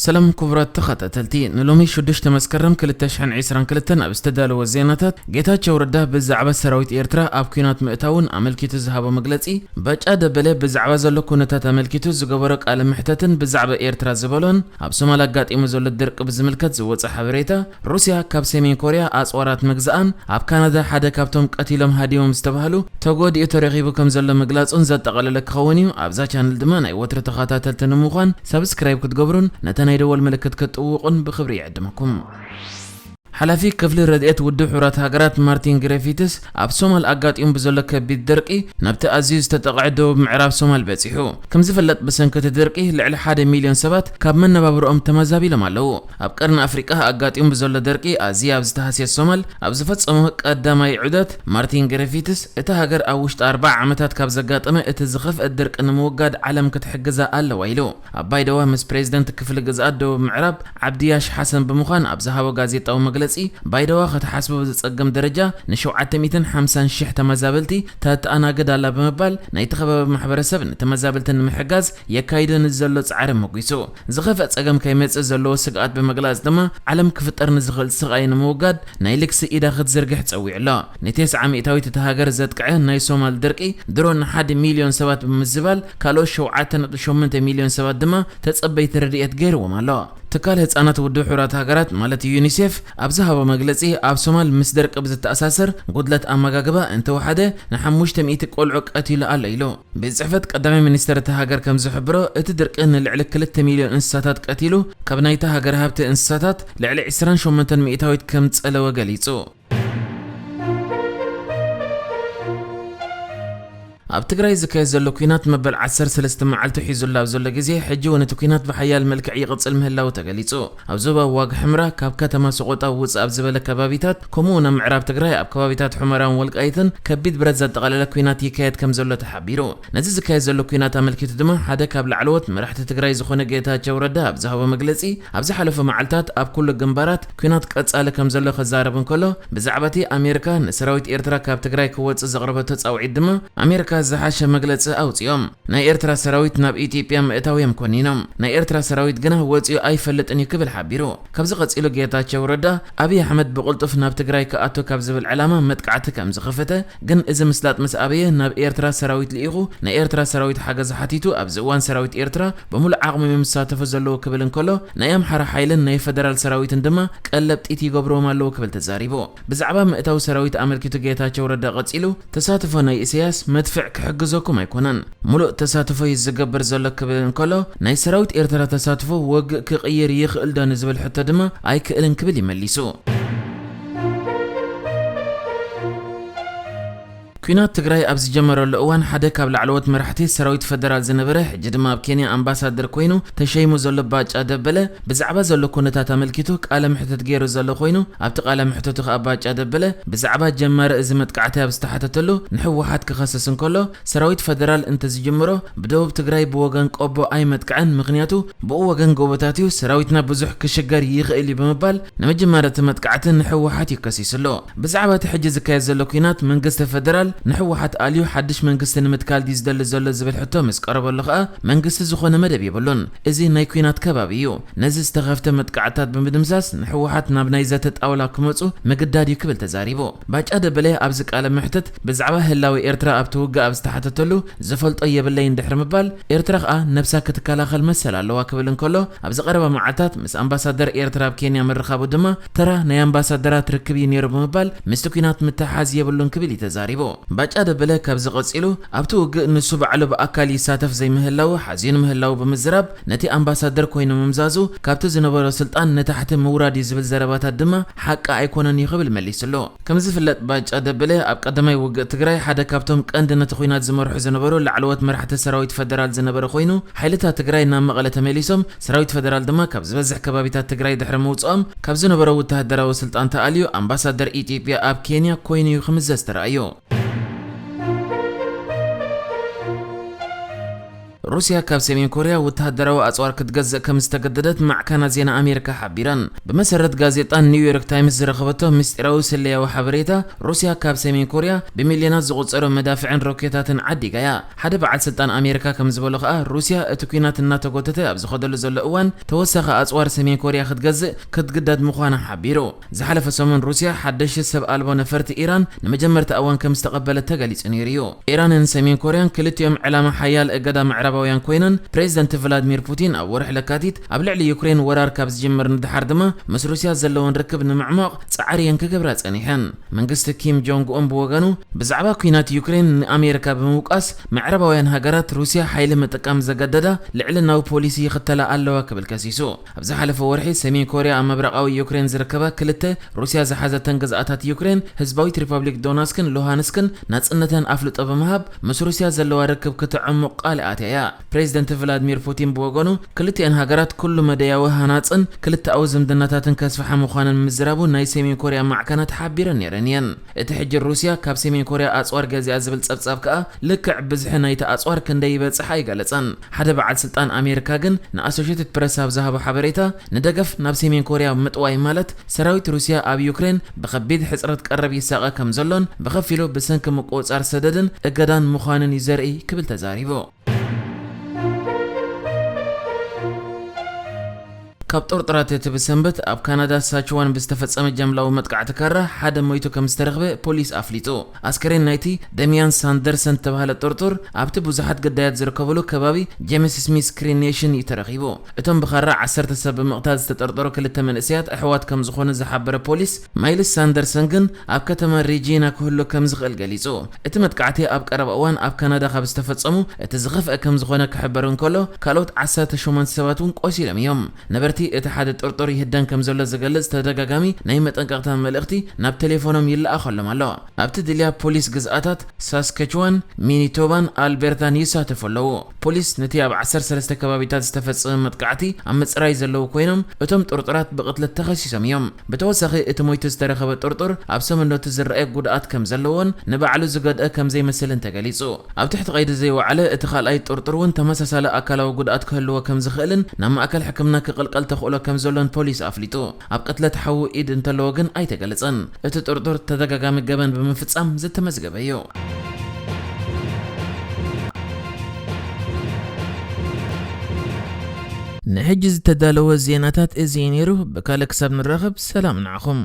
ሰላም ክቡራት ተኸታተልቲ፣ ንሎሚ ሽዱሽተ መስከረም ክልተ ሽሕን ዕስራን ክልተን ኣብ ዝተዳለወ ዜናታት፣ ጌታቸው ረዳ ብዛዕባ ሰራዊት ኤርትራ ኣብ ኲናት ምእታውን ኣመልኪቱ ዝሃቦ መግለጺ፣ ባጫ ደበለ ብዛዕባ ዘሎ ኩነታት ኣመልኪቱ ዝገበሮ ቃለ መሕተትን ብዛዕባ ኤርትራ ዝበሎን፣ ኣብ ሶማል ኣጋጢሙ ዘሎ ድርቂ ብዝምልከት ዝወጸ ሓበሬታ፣ ሩስያ ካብ ሰሜን ኮርያ ኣጽዋራት ምግዛኣን፣ ኣብ ካናዳ ሓደ ካብቶም ቀቲሎም ሃዲሞም ዝተባህሉ ተጎዲኡ ተረኺቡ ከም ዘሎ ምግላጹን ዘጠቓለለ ክኸውን እዩ። ኣብዛ ቻነል ድማ ናይ ወትሩ ተኸታተልቲ ንምዃን ሳብስክራይብ ክትገብሩን ነታ ናይ ደወል ምልክት ክትጥውቑን ብኽብሪ ይዕድመኩም። ሓላፊ ክፍሊ ረድኤት ውድብ ሕቡራት ሃገራት ማርቲን ግሪፊትስ ኣብ ሶማል ኣጋጢሙ ብዘሎ ከቢድ ድርቂ ናብቲ ኣዝዩ ዝተጠቕዐ ደቡብ ምዕራብ ሶማል በጺሑ። ከም ዝፍለጥ ብሰንኪ እቲ ድርቂ ልዕሊ ሓደ ሚልዮን ሰባት ካብ መነባብሮኦም ተመዛቢሎም ኣለዉ። ኣብ ቀርኒ ኣፍሪቃ ኣጋጢሙ ብዘሎ ድርቂ ኣዝዩ ኣብ ዝተሃስየ ሶማል ኣብ ዝፈጸሞ ቀዳማይ ዑደት ማርቲን ግሪፊትስ እታ ሃገር ኣብ ውሽጢ ኣርብዓ ዓመታት ካብ ዘጋጠመ እቲ ዝኸፍአ ድርቂ ንምውጋድ ዓለም ክትሕግዛ ኣለዋ ኢሉ። ኣብ ባይደዋ ምስ ፕሬዚደንት ክፍሊ ግዝኣት ደቡብ ምዕራብ ዓብድያሽ ሓሰን ብምዃን ኣብ ዝሃቦ ጋዜጣዊ መግለጺ፣ ባይደዋ ክትሓስቦ ብዝጸገም ደረጃ ንሸውዓተ ሚእትን ሓምሳን ሽሕ ተመዛበልቲ ተተኣናግድ ኣላ ብምባል ናይቲ ከባቢ ማሕበረሰብ ንተመዛበልቲ ንምሕጋዝ የካይዶ ንዘሎ ጻዕሪ ሞጒሱ። ዝኸፍአ ጸገም ከይመጽእ ዘለዎ ስግኣት ብምግላጽ ድማ ዓለም ክፍጠር ንዝኽእል ስቓይ ንምውጋድ ናይ ልግሲ ኢዳ ክትዝርግሕ ጸዊዑ ኣሎ። ንተስዓ ሚእታዊት እታ ሃገር ዘጥቅዐ ናይ ሶማል ድርቂ ድሮ ንሓደ ሚልዮን ሰባት ብምዝባል ካልኦት ሸውዓተ ነጥቢ ሸሞንተ ሚልዮን ሰባት ድማ ተጸበይቲ ረድኤት ገይርዎም ኣሎ። ትካል ህጻናት ውድብ ሕቡራት ሃገራት ማለት ዩኒሴፍ ኣብ ዝሃቦ መግለጺ ኣብ ሶማል ምስ ድርቂ ብዝተኣሳሰር ጉድለት ኣመጋግባ እንተወሓደ ንሓሙሽተ ሚእቲ ቆልዑ ቀቲሉ ኣሎ ኢሉ። ቤት ጽሕፈት ቀዳማይ ሚኒስተር እታ ሃገር ከም ዝሕብሮ፣ እቲ ድርቂ ንልዕሊ ክልተ ሚልዮን እንስሳታት ቀቲሉ፣ ካብ ናይታ ሃገር ሃብቲ እንስሳታት ልዕሊ ዕስራን ሸሞንተን ሚእታዊት ከም ጸለወ ገሊጹ። ኣብ ትግራይ ዝካየድ ዘሎ ኲናት መበል ዓሰርተ ሰለስተ መዓልቱ ሒዙላ ኣብ ዘሎ ግዜ፣ ሕጂ እውን እቲ ኲናት ብሓያል መልክዕ ይቕጽል ምህላዉ ተገሊጹ። ኣብ ዞባ ዋግ ሕምራ ካብ ከተማ ሰቆጣ ውጽእ ኣብ ዝበለ ከባቢታት፣ ከምኡ እውን ኣብ ምዕራብ ትግራይ ኣብ ከባቢታት ሑመራን ወልቃይትን ከቢድ ብረት ዘጠቓለለ ኲናት ይካየድ ከም ዘሎ ተሓቢሩ። ነዚ ዝካየድ ዘሎ ኲናት ኣመልኪቱ ድማ ሓደ ካብ ላዕለዎት መራሕቲ ትግራይ ዝኾነ ጌታቸው ረዳ ኣብ ዝሃቦ መግለጺ፣ ኣብ ዝሓለፈ መዓልታት ኣብ ኩሉ ግንባራት ኲናት ቀጻሊ ከም ዘሎ ክዛረብ እንከሎ፣ ብዛዕባ እቲ ኣሜሪካ ንሰራዊት ኤርትራ ካብ ትግራይ ክወጽእ ዘቕረበቶ ጻውዒት ድማ ኣሜሪካ ዝሓሸ መግለጺ ኣውጺኦም። ናይ ኤርትራ ሰራዊት ናብ ኢትዮጵያ ምእታው እዮም ኮኒኖም። ናይ ኤርትራ ሰራዊት ግና ወጺኡ ኣይፈልጥን እዩ ክብል ሓቢሩ። ካብዚ ቀጺሉ ጌታቸው ረዳ፣ ኣብይ ኣሕመድ ብቕልጡፍ ናብ ትግራይ ክኣቱ ካብ ዝብል ዕላማ መጥቃዕቲ ከም ዝኸፈተ፣ ግን እዚ ምስላጥ ምስ ኣበየ ናብ ኤርትራ ሰራዊት ልኢኹ፣ ናይ ኤርትራ ሰራዊት ሓገዝ ሓቲቱ፣ ኣብዚ እዋን ሰራዊት ኤርትራ ብምሉእ ዓቕሞም እዮም ዝሳተፉ ዘለዉ ክብል እንከሎ፣ ናይ ኣምሓራ ሓይልን ናይ ፈደራል ሰራዊትን ድማ ቀለብ ጢት ይገብርዎም ኣለዉ ክብል ተዛሪቡ። ብዛዕባ ምእታው ሰራዊት ኣመልኪቱ ጌታቸው ረዳ ቀጺሉ፣ ተሳትፎ ናይ ኢሳያስ መድፍዕ ክሕግዘኩም ኣይኮነን፣ ሙሉእ ተሳትፎ እዩ ዝገብር ዘሎ ክብል እንከሎ፣ ናይ ሰራዊት ኤርትራ ተሳትፎ ወግእ ክቕይር ይኽእል ዶ ንዝብል ሕቶ ድማ ኣይክእልን ክብል እዩ መሊሱ። ኲናት ትግራይ ኣብ ዝጀመረሉ እዋን ሓደ ካብ ላዕለዎት መራሕቲ ሰራዊት ፈደራል ዝነበረ፣ ሕጂ ድማ ኣብ ኬንያ ኣምባሳደር ኮይኑ ተሸይሙ ዘሎ ባጫ ደበለ ብዛዕባ ዘሎ ኩነታት ኣመልኪቱ ቃለ መሕትት ገይሩ ዘሎ ኮይኑ፣ ኣብቲ ቃለ መሕትቱ ከኣ ባጫ ደበለ ብዛዕባ ጀማሪ እዚ መጥቃዕቲ ኣብ ዝተሓተተሉ ንህወሓት ክኸስስ እንከሎ፣ ሰራዊት ፈደራል እንተዝጅምሮ ብደቡብ ትግራይ ብወገን ቆቦ ኣይመጥቅዐን፣ ምኽንያቱ ብኡ ወገን ጎቦታት እዩ፣ ሰራዊትና ብዙሕ ክሽገር ይኽእል እዩ ብምባል ንምጅማር እቲ መጥቃዕቲ ንህወሓት እዩ ከሲሱ ኣሎ። ብዛዕባ እቲ ሕጂ ዝካየድ ዘሎ ኲናት መንግስቲ ፈደራል ንህወሓት ኣልዩ ሓድሽ መንግስቲ ንምትካል ድዩ ዝደሊ ዘሎ ዝብል ሕቶ ምስ ቀረበሉ ከኣ መንግስቲ ዝኾነ መደብ የብሉን። እዚ ናይ ኲናት ከባቢ እዩ። ነዚ ዝተኸፍተ መጥቃዕትታት ብምድምሳስ ንህወሓት ናብ ናይ ዘተ ጣውላ ክመጹ ምግዳድ እዩ ክብል ተዛሪቡ። ባጫ ደበለ ኣብዚ ቃለ መሕትት ብዛዕባ ህላወ ኤርትራ ኣብቲ ውግእ ኣብ ዝተሓተተሉ ዝፈልጦ የብለይን ድሕሪ ምባል፣ ኤርትራ ከኣ ነብሳ ክትከላኸል መሰል ኣለዋ ክብል እንከሎ፣ ኣብ ዝቐረባ መዓልታት ምስ ኣምባሳደር ኤርትራ ኣብ ኬንያ ምርኻቡ ድማ ተራ ናይ ኣምባሳደራት ርክብ እዩ ነይሩ ብምባል፣ ምስቲ ኲናት ምትሓሓዝ የብሉን ክብል እዩ ተዛሪቡ። ባጫ ደበለ ካብዚ ቀጺሉ፣ ኣብቲ ውግእ ንሱ ባዕሉ ብኣካል ይሳተፍ ዘይምህላዉ ሓዚኑ ምህላዉ ብምዝራብ፣ ነቲ ኣምባሳደር ኮይኑ ምምዛዙ፣ ካብቲ ዝነበሮ ስልጣን ንታሕቲ ምውራድ እዩ ዝብል ዘረባታት ድማ ሓቂ ኣይኮነን እዩ ክብል መሊሱሉ። ከም ዝፍለጥ ባጫ ደበለ ኣብ ቀዳማይ ውግእ ትግራይ ሓደ ካብቶም ቀንዲ ነቲ ኲናት ዝመርሑ ዝነበሩ ላዕለዎት መራሕቲ ሰራዊት ፈደራል ዝነበረ ኮይኑ፣ ሓይልታት ትግራይ ናብ መቐለ ተመሊሶም፣ ሰራዊት ፈደራል ድማ ካብ ዝበዝሕ ከባቢታት ትግራይ ድሕሪ ምውፅኦም፣ ካብ ዝነበሮ ወተሃደራዊ ስልጣን ተኣልዩ ኣምባሳደር ኢትዮጵያ ኣብ ኬንያ ኮይኑ እዩ ክምዘዝ ተራእዩ። ሩስያ ካብ ሰሜን ኮርያ ወተሃደራዊ ኣጽዋር ክትገዝእ ከም ዝተገደደት ማዕከናት ዜና ኣሜሪካ ሓቢረን። ብመሰረት ጋዜጣ ኒውዮርክ ታይምስ ዝረኸበቶ ምስጢራዊ ስለያዊ ሓበሬታ፣ ሩስያ ካብ ሰሜን ኮርያ ብሚልዮናት ዝቑጸሩ መዳፍዕን ሮኬታትን ዓዲጋ እያ። ሓደ በዓል ስልጣን ኣሜሪካ ከም ዝበሎ ከኣ፣ ሩስያ እቲ ኲናት እናተጎተተ ኣብ ዝኸደሉ ዘሎ እዋን፣ ተወሳኺ ኣጽዋር ሰሜን ኮርያ ክትገዝእ ክትግደድ ምዃና ሓቢሩ። ዝሓለፈ ሰሙን ሩስያ ሓደሽቲ ሰብ ኣልቦ ነፈርቲ ኢራን ንመጀመርታ እዋን ከም ዝተቐበለት ተገሊጹ ነይሩ እዩ። ኢራንን ሰሜን ኮርያን ክልቲኦም ዕላማ ሓያል እገዳ ምዕራባውያን ኮይነን፣ ፕሬዚደንት ቭላድሚር ፑቲን ኣብ ወርሒ ለካቲት ኣብ ልዕሊ ዩክሬን ወራር ካብ ዝጅምር ንድሓር ድማ ምስ ሩስያ ዘለወን ርክብ ንምዕማቕ ጻዕሪ እየን ክገብራ ጸኒሐን። መንግስቲ ኪም ጆንግ ኡን ብወገኑ ብዛዕባ ኲናት ዩክሬን ንኣሜሪካ ብምውቃስ፣ ምዕራባውያን ሃገራት ሩስያ ሓይሊ ምጥቃም ዘገደዳ ልዕልናዊ ፖሊሲ ይኽተላ ኣለዋ ክብል ከሲሱ። ኣብ ዝሓለፈ ወርሒ ሰሜን ኮርያ ኣብ ምብራቓዊ ዩክሬን ዝርከባ ክልተ ሩስያ ዝሓዘተን ግዝኣታት ዩክሬን፣ ህዝባዊት ሪፐብሊክ ዶናስክን ሉሃንስክን ናጽነተን ኣፍልጦ ብምሃብ ምስ ሩስያ ዘለዋ ርክብ ክተዕሙቕ ቃል ኣትያ እያ። ፕሬዚደንት ቭላድሚር ፑቲን ብወገኑ ክልቲአን ሃገራት ኩሉ መደያዊ ሃናጽን ክልተኣዊ ዝምድናታትን ከስፍሓ ምዃነን ምዝራቡ ናይ ሰሜን ኮርያ ማዕከናት ሓቢረን ነይረን እየን። እቲ ሕጂ ሩስያ ካብ ሰሜን ኮርያ ኣጽዋር ገዚኣ ዝብል ጸብጻብ ከኣ ልክዕ ብዝሒ ናይቲ ኣጽዋር ክንደይ ይበጽሕ ኣይገለጸን። ሓደ በዓል ስልጣን ኣሜሪካ ግን ንኣሶሼትድ ፕረስ ኣብ ዝሃቦ ሓበሬታ፣ ንደገፍ ናብ ሰሜን ኮርያ ምጥዋይ ማለት ሰራዊት ሩስያ ኣብ ዩክሬን ብኸቢድ ሕጽረት ቀረብ ይሳቐ ከም ዘሎን ብኸፊሉ ብሰንኪ ምቁጽጻር ሰደድን እገዳን ምዃኑን እዩ ዘርኢ ክብል ተዛሪቡ። ካብ ጥርጡራት እቲ ብሰንበት ኣብ ካናዳ ሳስካቸዋን ብዝተፈጸመ ጃምላዊ መጥቃዕቲ ካራ ሓደ ሞይቱ ከም ዝተረኽበ ፖሊስ ኣፍሊጡ። ኣስከሬን ናይቲ ደሚያን ሳንደርሰን ዝተባህለ ጥርጡር ኣብቲ ብዙሓት ግዳያት ዝርከብሉ ከባቢ ጄምስ ስሚዝ ክሪ ኔሽን እዩ ተረኺቡ። እቶም ብኻራ ዓሰርተ ሰብ ብምቕታል ዝተጠርጠሩ ክልተ መንእሰያት ኣሕዋት ከም ዝኾኑ ዝሓበረ ፖሊስ፣ ማይልስ ሳንደርሰን ግን ኣብ ከተማ ሬጂና ክህሉ ከም ዝኽእል ገሊጹ። እቲ መጥቃዕቲ ኣብ ቀረባ እዋን ኣብ ካናዳ ካብ ዝተፈጸሙ እቲ ዝኸፍአ ከም ዝኾነ ክሕበር እንከሎ፣ ካልኦት ዓሰርተ ሸሞንተ ሰባት እውን ቆሲሎም እዮም። ነበርቲ እቲ ሓደ ጥርጡር ይህደን ከም ዘሎ ዝገልጽ ተደጋጋሚ ናይ መጠንቀቕታ መልእኽቲ ናብ ቴሌፎኖም ይለኣኸሎም ኣሎ። ኣብቲ ድልያ ፖሊስ ግዝኣታት ሳስካቸዋን፣ ሚኒቶባን ኣልቤርታን ይሳተፉ ኣለዉ። ፖሊስ ነቲ ኣብ ዓሰርተ ሰለስተ ከባቢታት ዝተፈጸመ መጥቃዕቲ ኣብ ምጽራይ ዘለዉ ኮይኖም፣ እቶም ጥርጡራት ብቕትለት ተኸሲሶም እዮም። ብተወሳኺ፣ እቲ ሞይቱ ዝተረኸበ ጥርጡር ኣብ ሰብነቱ ዝረኣየ ጉድኣት ከም ዘለዎን ንባዕሉ ዝገድአ ከም ዘይመስልን ተገሊጹ። ኣብ ትሕቲ ቀይዲ ዘይወዓለ እቲ ካልኣይ ጥርጡር እውን ተመሳሳሊ ኣካላዊ ጉድኣት ክህልዎ ከም ዝኽእልን ናብ ማእከል ሕክምና ክቕልቀል ተኽእሎ ከም ዘሎን ፖሊስ ኣፍሊጡ። ኣብ ቅትለት ሓዉ ኢድ እንተለዎ ግን ኣይተገለጸን። እቲ ጥርጡር ተደጋጋሚ ገበን ብምፍጻም ዝተመዝገበ እዩ። ንሕጂ ዝተዳለወ ዜናታት እዚ እዩ ነይሩ። ብካልእ ክሳብ ንራኸብ ሰላም ንዓኹም።